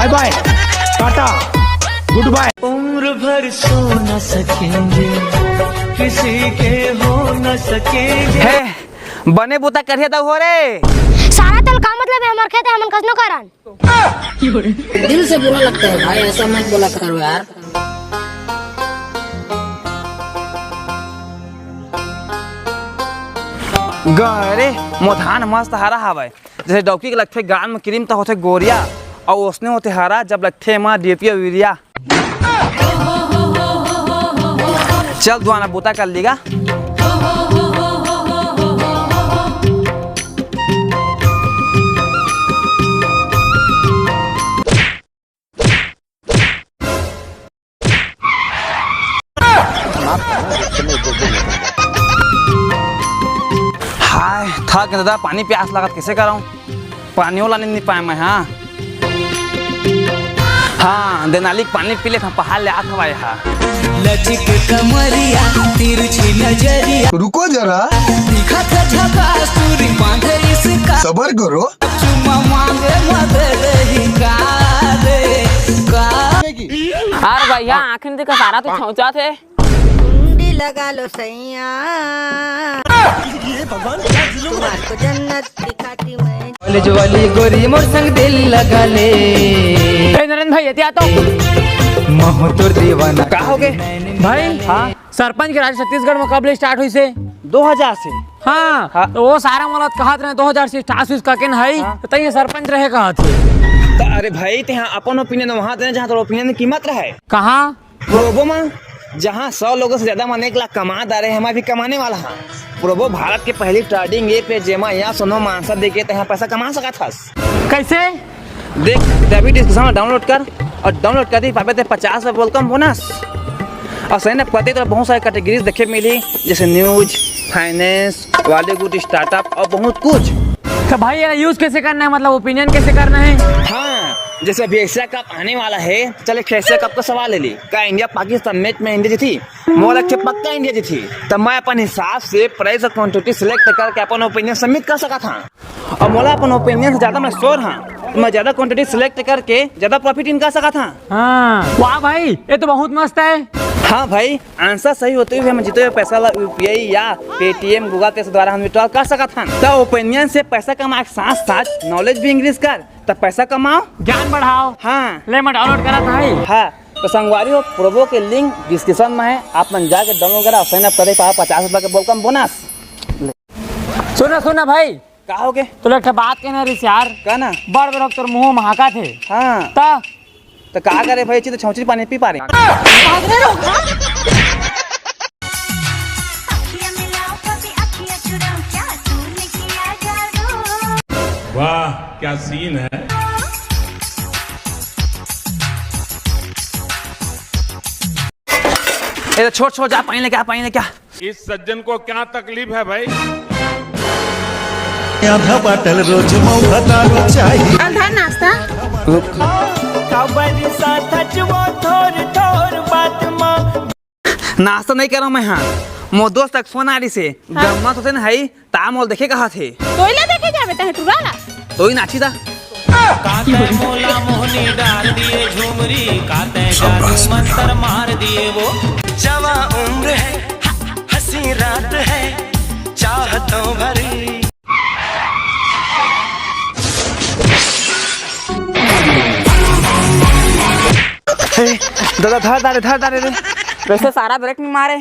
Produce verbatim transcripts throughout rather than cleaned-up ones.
बाय बाय, टाटा, गुड बाय। उम्र भर सो न सकेंगे, किसी के हो न सकेंगे। हे, बने बुता करिया दऊ हो रे। सारा तोला का मतलब हे, हमर खेत हे, हमन कस नो करन। दिल से बुरा लगता है भाई, ऐसा मत बोला करो यार। गा रे, मोर धान मस्त हरा हवय। जइसे डौकी के लगथे गाल म किरिम, त होथे गोरिया, अउ ओसने होथे हरा, जब लगथे एमा डीएपी अउ यूरिया। चल, दुआना बूता कर लीगा। हाय, थक गे दादा, पानी प्यास लागत, कइसे करंव? पानी वाला नइ, नइ पाए मैं, हाँ। हाँ, देनाली के पानी पी लेथंव, पहाड़ ले आत हवय हा। लचक कमरिया, तिरछी नजरिया। रुको जरा। दिखत झकास, तूरी बांधे इसका। सबर करो। चुम्मा मांगे मदरही का रे, का। अरे भैया, आँखी नइ दिखा, सारा तो छौंचात हे। कुंडी लगा लो सैया। तुम्हारे को जन्नत दिखाती मैं। कॉलेज वाली गोरी मोर संग दिल लगा ले। ए नरेंद्र भाई, एती आ तो। महू तोर दीवाना। का हो गे? भाई, हाँ? सरपंच के राज छत्तीसगढ़ म कब ले start होइस हे? दो हज़ार से। हाँ, हाँ। त ओ सारा मोला कहत रहे दो हज़ार से start होइस कहिके न हई, हाँ। त तइं सरपंच रहे कहत हे। त अरे भाई, तेहा अपन opinion वहाँ देना जहाँ तोर opinion की कीमत रहे। कहाँ? प्रोबो म, जहाँ सौ लोगों से ज्यादा मन एक लाख कमा डारे हे, मैं भी कमाने वाला हाँ। प्रोबो भारत के पहली trading app हे, जेमा या सोनो मानसा देके तेहा पैसा कमा सकत हस। कइसे? देख, तैं अभी description में download कर अउ download करते ही पाबे तें पचास रुपये welcome bonus। अउ sign up करते ही तोला बहुत सारे categories देखे मिली, जइसे news, finance, Bollywood, startup अउ बहुत कुछ। त भाई, एला use कइसे करना हे, मतलब opinion कइसे करना हे? हाँ, जइसे अभी एशिया कप आने वाला हे, चल एक एशिया कप का सवाल ले ली, का इंडिया पाकिस्तान match में इंडिया जीतही? मोला लगथे पक्का इंडिया जीतही। त मैं अपन हिसाब से price अउ quantity select करके अपन opinion submit कर सकत हाँ। अउ मोला अपन opinion से ज्यादा मैं sure हाँ, त मैं ज्यादा quantity select करके ज्यादा profit earn कर सकत हाँ। हाँ, वाह भाई, ये तो बहुत मस्त हे। हाँ भाई, answer सही होते हुए हम जीते हुए पैसा ला यूपीआई या पेटीएम, Google Pay से द्वारा हम withdrawal कर सकत हन। त opinion से पैसा कमाए के साथ साथ knowledge भी increase कर, त पैसा कमाओ, ज्ञान बढ़ाओ। हाँ। ले, मैं download करत हँव। हाँ, त संगवारी हो, प्रोबो के link description में हे, आप मन जाके download करा, sign up करे, पावा पचास रुपया के welcome bonus। सुन ना, सुन ना भाई, का हो गे? तोला एक ठे बात कहना रहिस यार। का ना? बड़ बड़ तोर मुंह महकत हे। हाँ। त? त का करे भाई, चित छौंचरी पानी पी पा रहे। वाह, क्या scene है। ए, छोड़, छोड़, जा, पानी लेके आ, पानी लेके आ। इस सज्जन को क्या तकलीफ है भाई? आधा बाटल रोज मौका दारू चाही। अंधार नाश्ता। खबर साथच वो थोर थोर बात मा। नाश्ता नइ करंव मैं हा। मोर दोस्त के फोन आ रहिस हे। हाँ। गम्मा तो से न हई, ता मोला देखे कहत हे। तोइला देखे जाबे तहे टुरा ला। तोई नाची दा। काते मोला मोहनी डाल दिए झुमरी, काते जादू मंतर मार दिए वो। जवा उम्र है, ह-, हंसी रात है, चाहतों भरी। हे, दादा, धर डारे, धर डारे रे। वैसे सारा ब्रेक नहीं मारे।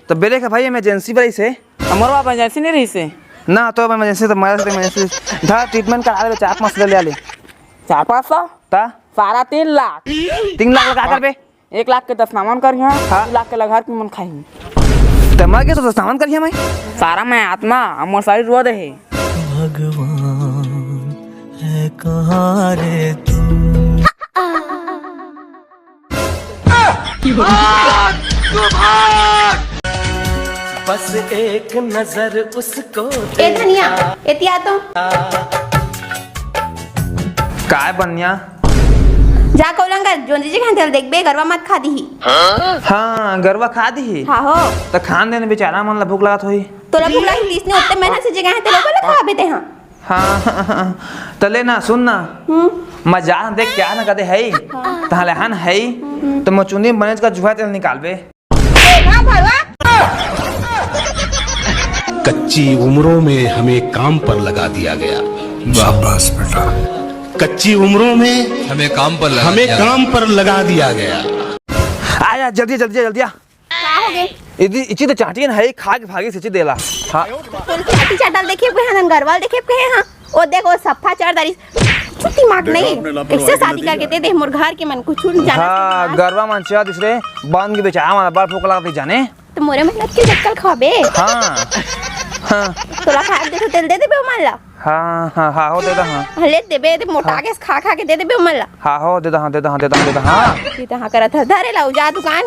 त ब्रेक हे भाई, इमरजेंसी वाला से। हमरो आप इमरजेंसी नहीं रहिस हे। ना, तो अब इमरजेंसी तो मारा से इमरजेंसी। धर, ट्रीटमेंट करा ले, चार पाँच सौ ले ले। चार पाँच सौ? ता? सारा तीन लाख। तीन लाख लगा कर बे। एक लाख के दस नामन करिहा, हाँ। दू लाख के लघार के मन खाही। त मर गे तो दस नामन करिहा मैं। सारा मैं आत्मा, अब मोर शरीर रो दे हे। भगवान है कहाँ रे तू? बस एक नजर उसको ए धनिया, एती आ तो। काय बनिया? जा कोलंगर, जोंधरी जी के हाथे ल देखबे, गरवा मत खा दिही। हाँ, गरवा खा दिही। हाँ हो। त खान देन बेचारा मन ला भूख लागत होही। तोला भूख लागही, तीसने उत्ते मेहनत से जगाए हे, ते लोगन ला खाबे ते हाँ। हाँ, त ले ना, सुन ना। हम्म। मैं जा देख क्या न कदे है, तहां ले हन है, तो मैं चुंदी बनेच का जुहा तेल निकालबे। कच्ची उम्रों में हमें काम पर लगा दिया गया। शाबाश बेटा। कच्ची उम्रों में हमें काम पर लगा हमें दिया काम पर लगा दिया गया। आया, जल्दी, जल्दी, जल्दी आ। का हो गे? इदी, इची तो चाटियन है, खा के भागी सिची देला। हाँ। तोर चाटी चाटल देखे के हे, नंगरवाल देखे के हे, हाँ। ओ देख, ओ सफा चार दारी। माग नहीं। इससे शादी करके दे दे, मोर घर के मन कुछ नहीं जाना हाँ, गरवा मन चा दूसरे बांध के बेचा, हमारा बाल फोकला के जाने। तो मोरे मेहनत के चक्कर खाबे। हाँ। हाँ। तोला खाए दे तो तेल दे देबे ओमन ला। हाँ, हाँ, हाँ, हो दे दा, हाँ। ले देबे, दे मोटा हाँ। के खा खा के दे देबे ओमन ला। हाँ, हो दे दा, हाँ, दे दा, हाँ, दे दा, हाँ, दे दा, हाँ। ये तो हाँ करत है, धरे ला, जा दुकान,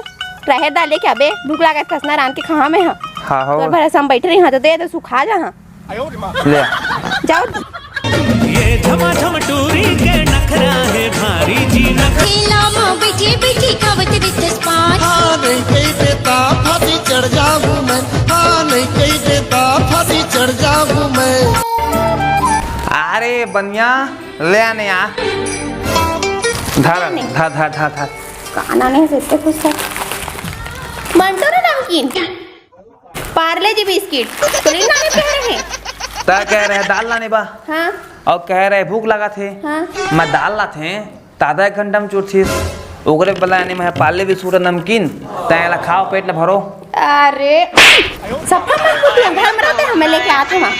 रहे दा लेके आबे, भूख लागत खसना रांध के खा मैं हाँ। हाँ, हो। तोर भरोसा हम बैठे रही हाँ, तो दे दे, सुखा जा हाँ। ले आ। जाओ। ये झमाझम टूरी के नखरा है भारी जी नखरा। खेला माँ बैठी बैठी खावत रितस पाँच। हाँ, नहीं कही देता, फांसी चढ़ जाऊं मैं। हाँ, नहीं कही देता, फांसी चढ़ जाऊं मैं। अरे बनिया, ले आने आ। धर, धर, धर, धर, धर। काना नहीं देते कुछ है। मंटो रे नमकीन। पार्ले जी बिस्किट। तो नहीं लाने कह रहे हैं। ता कह रहे दाल लाने बा। हाँ। और कह रहे भूख लागत हे। हाँ। मैं दाल लात हे। तादा एक घंटा में चुरथिस। ओकरे बला यानी मैं पार्ले बिस्कुट नमकीन। तैं ला खाओ, पेट ला भरो। अरे। सफा मन को तू घर में रहते, हमें लेके आते वहाँ।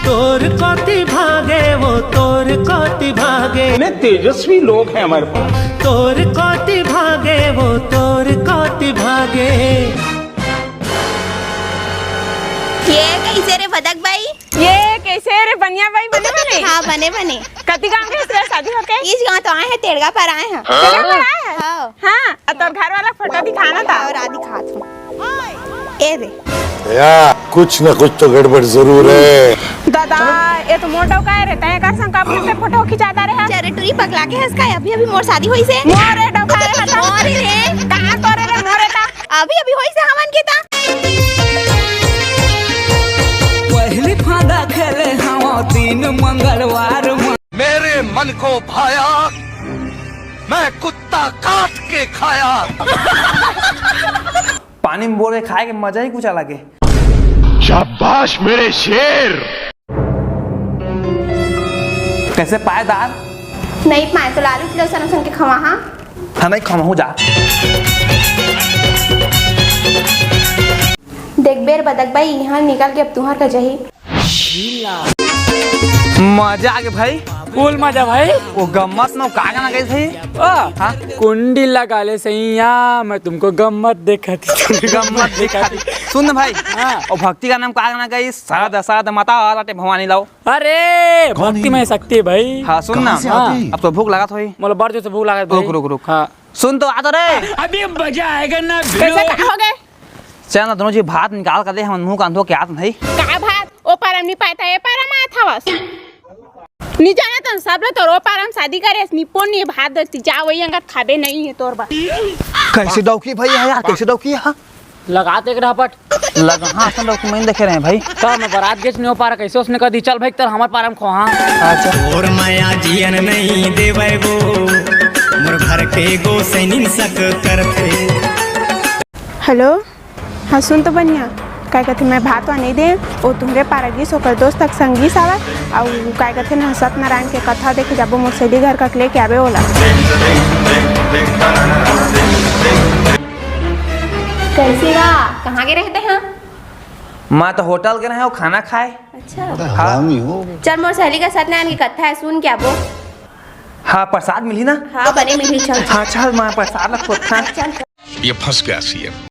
तोर कोती भागे वो, तोर कोती भागे। इतने तेजस्वी लोग हैं हमारे पास। तोर कोती भागे वो, तोर कोती भागे। ये कैसे रे भदक भाई? ये कैसे रे बनिया भाई, बने बने? हाँ, बने बने। कति गांव के तेरा शादी होके? इस गांव तो आए हैं, तेड़गा पर आए हैं। तेड़गा पर आए हैं? हाँ। हाँ, और तोर घर वाला फोटो दिखाना था। और आ दिखा तू। ए रे। या, कुछ न कुछ तो गड़बड़ जरूर है। दादा, ये तो मोर डौका है रे, तैं एकर संग का अपने से फोटो खिंचाता रहे? अरे टुरी पगला के हंस का, अभी अभी मोर शादी होई से। मोरे डौका रे, हटा। मोरे रे। कहाँ तोरे रे, मोरे ता? अभी अभी होई से हमन के ता। पहली फांदा खेले हवा दिन मंगलवार में। मेरे मन को भाया, मैं कुत्ता काट के खाया। पानी में बोर के खाए के मजा ही कुछ अलग है। शाबाश मेरे शेर। कैसे पाए दाल? नहीं पाए तो लालू किलो सन सन के खवा हाँ। हाँ, नहीं खवा हूँ जा। देख बेर बदक भाई यहाँ निकल के अब तुहर का जही। मजा आ गया भाई। फुल मजा भाई। वो गम्मत में का गाना गाइस भाई? ओ, हाँ? कुंडी लगा ले सैया, मैं तुमको गम्मत दिखाती। गम्मत दिखाती। सुन ना भाई। हाँ। और भक्ति गाना में का गाना गाइस? साध साध माता आलाटे भवानी लाओ। अरे, भक्ति में शक्ति है भाई। हाँ, सुन ना। कहाँ से आती? अब तो भूख लागत होई। मोला बड़ जोर से भूख लागत भाई। रुक, रुक, रुक। हाँ। सुन तो, आ तो रे। अभी मजा आएगा ना भिड़ो। कैसे का हो गए? चल ना, दोनों जी भात निकाल कर दे, हम मुंह कांधो के आत नहीं। का भात? ओ पारम नहीं पाता, ये पारम आत हवस। नहीं जाना तन सब ले तोर ओ पारम शादी करे, निपोन नहीं भात दस्ती, जा वही अंगत खाबे नहीं है तोर बात। कैसे डौकी भाई है यार, कैसे डौकी है? हाँ? लगाते एक डहापट। लगा, हाँ, असन डौकी मैं देखे रहे भाई। तो मैं बारात गेच नहीं हो पा रहा, कैसे उसने कह दी, "चल भाई, तर हमार पारम खो, हाँ।" अच्छा। और माया जियन नहीं देवे वो, मोर घर के गो सैनिन सक करथे। हेलो, हाँ सुन तो बनिया, काय कथे मैं भात वा नहीं दे, ओ तुम्हरे पारा गिस ओकर दोस्त तक संगी सावा, अउ काय कथे ना सत्यनारायण के कथा देखे जाबो मोर सहेली घर का लेके आबे ओला। कैसे बा? कहाँ के रहते हैं? मैं तो होटल के रहे हो खाना खाए। अच्छा। हाँ। चल मोर सहेली का सत्यनारायण की कथा है, सुन के आबो। हाँ, प्रसाद मिली ना? हाँ, बने मिली, चल। हाँ, चल, मैं प्रसाद ला खोदथन। चल, चल। ये फंस गया सीएम।